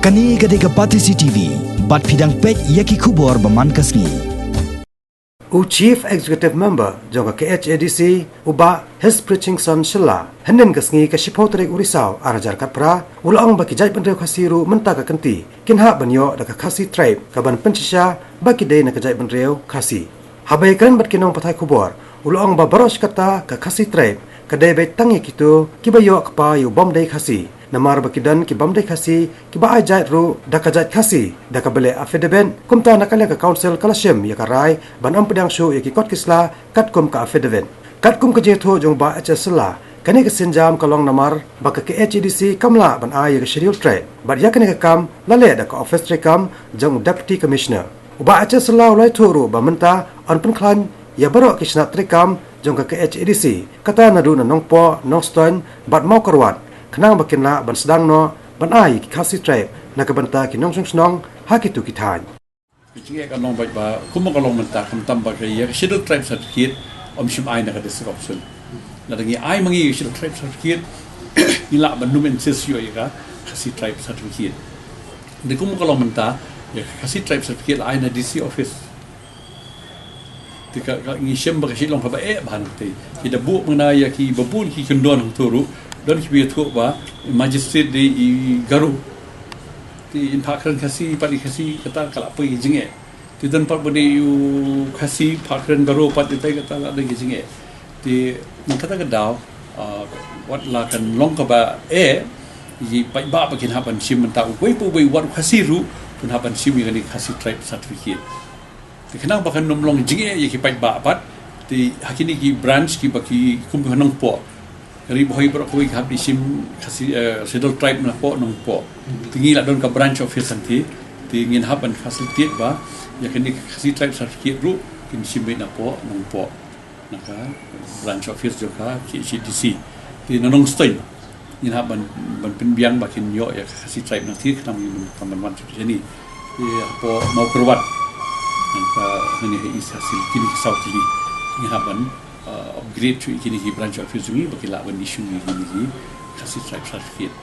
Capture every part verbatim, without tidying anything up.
Kane ka dei ka Batesi T V, bad phi dang peit ïa ki khubor ba man ka sngi. U Chief Executive Member jong ka K H A D C, u Bah Hesprichingson Shylla, hynnin ka sngi ka shiphew tarik u Risaw ar hajar khatphra, u la ong ba ki jaitbynriew Khasi ruh mynta ka kynti kin hap ban ïoh da ka Khasi Tribe kaban pynshisha ba ki dei na ka jaitbynriew Khasi. Haba ïakren bad ki nongpathai khubor, u la ong ba baroh shi katta ka Khasi Tribe ka dei beit tang ïa kito kiba ïoh kpa ïa u bym dei Khasi, namar ba ki don ki bym dei Khasi kiba ai jait ruh da ka jait Khasi da kaba leh affidavit. Kumta na ka liang ka Council ka la shim ïa ka rai ban ym pdiang shuh ïa ki kot ki sla katkum ka affidavit. Katkum ka jingïathuh jong u Bah H S Shylla, kane ka sienjam ka long namar ba ka K H A D C kam lah ban ai ïa ka Scheduled Tribe, bad ïa kane ka kam la leh da ka ophis treikam jong u Deputy Commissioner. U Bah H S Shylla u la ïathuh ruh ba mynta yn pynkhlaiñ ïa baroh ki shnat treikam jong ka K H A D C, kata naduh na Nongpoh, Nongstoiñ bad Mawkyrwat, khnang ba kin lah ban sdang noh ban ai ïa ki Khasi Tribe na ka bynta ki nongshong shnong ha kito ki thaiñ. Ka jingeh ka long bad ba, kumba ka long mynta, khamtam ba ka ïa ka Scheduled Tribe Certificate ym shym ai na ka District Council. Lada ngi ai ma ngi ïa ka Scheduled Tribe Certificate, ngi lah ban ym insist ïoh ïa ka Khasi Tribe Certificate. Te kumba ka long mynta, ïa ka Khasi Tribe Certificate la ai na D C office. Te ka, ka ngi shem ba ka shu long kaba eh bha nangta. Ki da buh mynta ïa kiba bun ki kyndon hangto ruh, don kiba ïathuh ba magistrate dei i Garo. Te in phah kren Khasi, pat i Khasi, kata ka la poi ka jingeh. Te don pat ba dei u Khasi phah kren Garo pat, ïa kata ka la dei ka jingeh. Te na kata ka daw, ah, wat la kan long kaba eh, ïa ki paidbah ba kin hap ban shim mynta, uwei pa uwei, wat u Khasi ruh un hap ban shim ïa kane ka Khasi Tribe Certificate. Te khnang ba kan ym long jingeh ïa ki paidbah pat, te ha kine ki branch kiba ki kum ka Nongpoh, ka Ri Bhoi baroh kawei ka hap ban shim Khasi, eh, Scheduled Tribe na poh Nongpoh. Te ngi la don ka branch office hangta, te ngin hap ban facilitate ba ïa kane ka Khasi Tribe Certificate ruh kin shim beit na poh Nongpoh, na ka branch office jong ka K H A D C. Te na Nongstoiñ ngin hap ban, ban pynbiang ba kin ïoh ïa ka Khasi Tribe nangta, khnang ba ngin ym, ym wan shuh shane. Te hapoh Mawkyrwat, nangta hangne ha East Khasi, kine ki saw tylli, ngin hap ban, uh, upgrade shuh ïa kine ki branch office jong ngi ba ki lah ban issue ïa kine ki Khasi Tribe Certificate.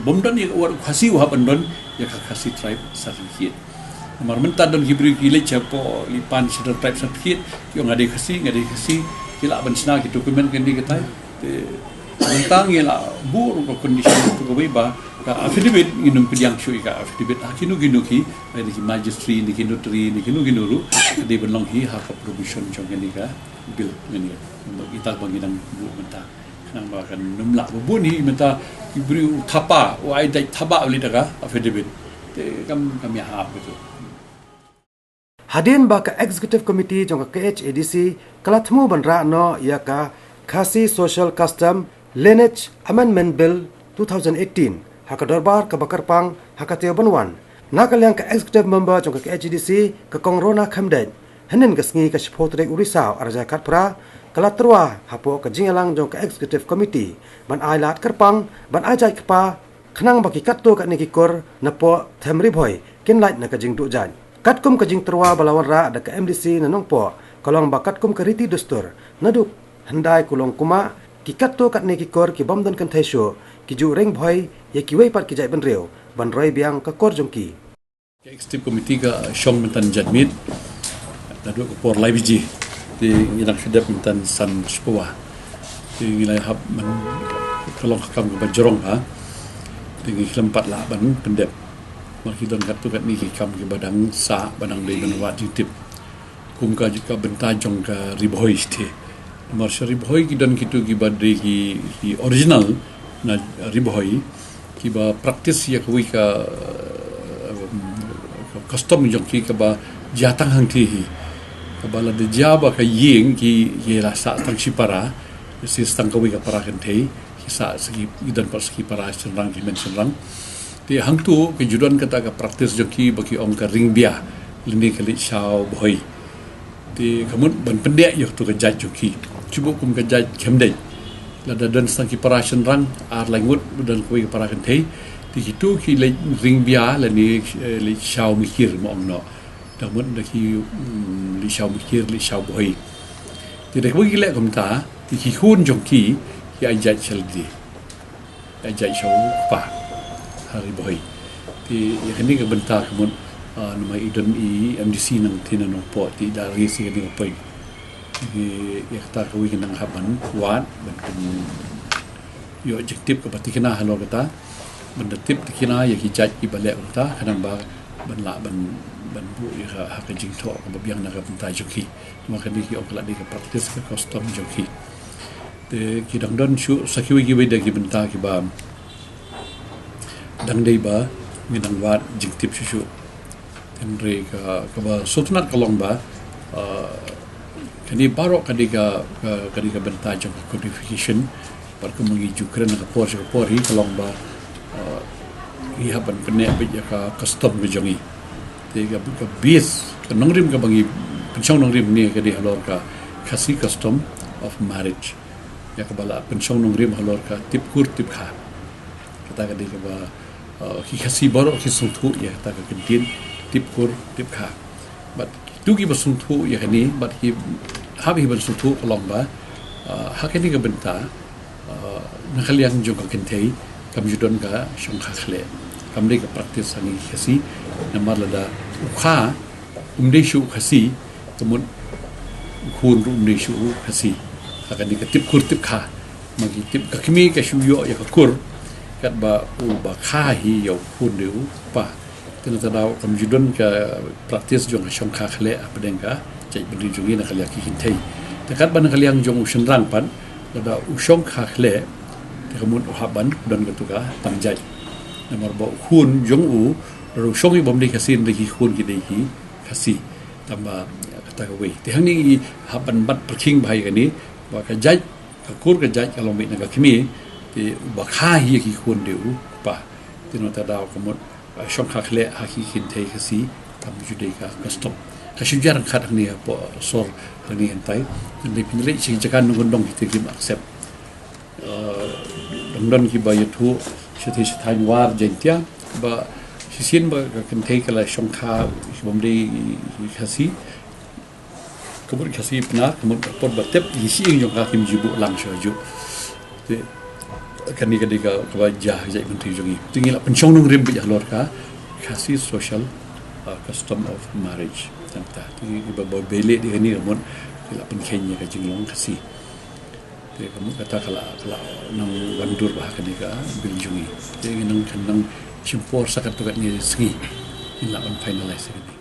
Bym don ïa ka, wat u Khasi u hap ban don ïa ka Khasi Tribe Certificate. Namar mynta don ki briew ki leit shapoh, leit pan Scheduled Tribe Certificate, ki ong nga dei Khasi, nga dei Khasi, ki lah ban shna ki document kane katai. Te mynta ngi la buh ruh ka condition katu kawei ba ka affidavit ngin ym pdiang shuh ïa ka affidavit ha kino kino ki, lane ki magistrate, ne ki notary, ne kino kino ruh, ka dei ban long hi ha ka provision jong kane ka bill, kane ka, kita ba ngi dang buh mynta. Khnang ba kan ym lah ba bun hi mynta, ki briew u thapa, u ai jait thaba u leit da ka affidavit. Te kam, kam ïahap katu. Hadien ba ka Executive Committee jong ka K H A D C ka la thmu ban rah noh ïa ka Khasi Social Custom Lineage Amendment Bill two thousand eighteen ha ka dorbar kaba kyrpang ha ka taïew ban wan, na ka liang ka Executive Member jong ka K H A D C, ka Kong Rona Khymdeit, hynnin ka sngi ka shiphew tarik u Risaw ar hajar khatphra, ka la tyrwa hapoh ka jingïalang jong ka Executive Committee ban ai lad kyrpang ban ai jait kpa, khnang ba ki katto katne ki kur napoh them Ri Bhoi kin lait na ka jingduh jait. Katkum ka jingtyrwa ba la wanrah da ka M D C na Nongpoh, ka long ba katkum ka riti dustur, naduh hyndai kulong kumah, ki katto katne ki kur ki bym don kynthei shuh, ki ju ring Bhoi ïa kiwei pat ki jaitbynriew ban roi biang ka kur jong ki. Ka Executive Committee ka shong mynta janmiet naduh ka por lai baje. Te ngi dang shu dep mynta san shiphew. Te ngi la hap ban, ka long ka kam kaba jrong, ha. Te ngi khlem pat lah ban pyndep. Namar ki don katto katne ki kam kiba dang sah ba dang dei ban wad jingtip. Kum ka, ka bynta jong ka Ri Bhoi shatei. Namar sha Ri Bhoi ki don kito kiba dei ki, ki original na Ri Bhoi, kiba practice ïa kawei ka, um, ka custom jong ki kaba jia tang hangtei hi. Kaba lada jia ba ka ïing ki, ki la sah tang shi para, shi tang kawei ka para kynthei, ki sah sa ki, ki don pat sa ki para shynrang, ki hynmen shynrang. Te hangto ka ju don kata ka practice jong ki ba ki ong ka ring bia, lane ka leit shaw Bhoi. Te ka mut ban pyndep ïa kato ka jait jong ki. Shu buh kum ka jait Khymdeit. Lada don sa ki para shynrang ar lai ngut, don kawei ka para kynthei. Te kito ki leit ring bia lane, eh, leit shaw mikir, mo ong noh. Da mut da ki, mm, leit shaw mikir, leit shaw Bhoi. Te da kaba ki leh kumta, te ki khun jong ki, ki ai jait sha lade. Ai jait sha u kpa ha Ri Bhoi. Te Ïa kane ka bynta ka mut, ah, namar i don i MDC nangtei na Nongpoh, te da ri si kane ka point. Ïa kata kawei ka nang hap ban wad, ban pynïoh jingtip kaba tikna halor kata. Ban da tip tikna ïa ki jait kiba leh kata, khnang ba ban lah ban, ban buh ïa ka, ha ka jingthoh kaba biang na ka bynta jong ki. Namar kane ki ong ka la dei ka practice, ka custom jong ki. Te ki dang don shuh sa kiwei kiwei de ki bynta kiba dang dei ba ngi dang wad jingtip shuh shuh. Hynrei ka, kaba sngewtynnat ka long ba, ah, kane baroh ka dei ka, ka, ka dei ka bynta jong ka codification. Bad kumba ngi ju kren ha ka por sha ka por hi ka long ba, ah, ngi hap ban pynneh beit ïa ka custom ka jong ngi. Te ka, ka base, ka nongrim kaba ngi pynshong nongrim ne ka dei halor ka Khasi custom of marriage. Ïa kaba la pynshong nongrim halor ka tip kur tip kha. Kata ka dei kaba, uh, ki Khasi baroh ki sngewthuh ïa kata ka kyntien tip kur tip kha. Bad kitu kiba sngewthuh ïa kane, bad ki hap hi ban sngewthuh ka long ba, uh, ha kane ka bynta, uh, na ka liang jong ka kynthei kam ju don ka shongkha khleh. Kam dei ka practice ha ngi ki Khasi, namar lada u kha um dei shuh u Khasi, ka mut u khun ruh um dei shuh u Khasi. Ha kane ka tip kur tip kha. Ma ki tip ka kmie ka shu ïoh ïa ka kur katba uba kha hi ïa u khun de u kpa. Te na kata ka daw kam ju don ka practice jong ka shongkha khleh hapdeng ka jaitbynriew jong ngi na ka liang ki kynthei. Te katba na ka liang jong u shynrang pat, lada u shongkha khleh, te ka mut u hap ban don katu ka tang jait. Namar ba u khun jong u, lada u shong ïa u bym dei Khasi, hynrei ki khun ki dei ki Khasi. Tangba kata kawei. Te hangne ngi hap ban bat pyrkhing bha ïa kane, ba ka jait, ka kur ka jait ka long beit na ka kmie, te uba kha hi ïa ki khun de u kpa. Te na kata ka daw ka mut, uh, shongkha khleh ha ki kynthei Khasi, kam ju dei ka custom. Ka shu jar khat hangne hapoh sor hangne hangtai. Hynrei phin leit sha ki jaka nongkyndong kita kim accept. Uh, dang don kiba ïathuh shathie shathaiñ War Jaintia ba shisien ba ka kynthei ka la shongkha bym dei Khasi, ka mut Khasi Pnar, ka mut ka por ba tep ïa ki shyieng jong ka kim ju buh lang shuh shuh. Te kane ka dei ka, kaba jia ha ka jaitbynriew jong ngi. Te ngi la pynshong nongrim beit halor ka Khasi social, uh, custom of marriage. Tang ta. Te ngi ba, ba bele dei kane ka mut ngi la pynkheiñ ïa ka jinglong Khasi. Te ka mut kata ka la, ka la nang wandur bha ha kane ka bill jong ngi. Te ngi nang, kan nang shim por sa katto katne sngi ngin lah ban finalize ïa kane.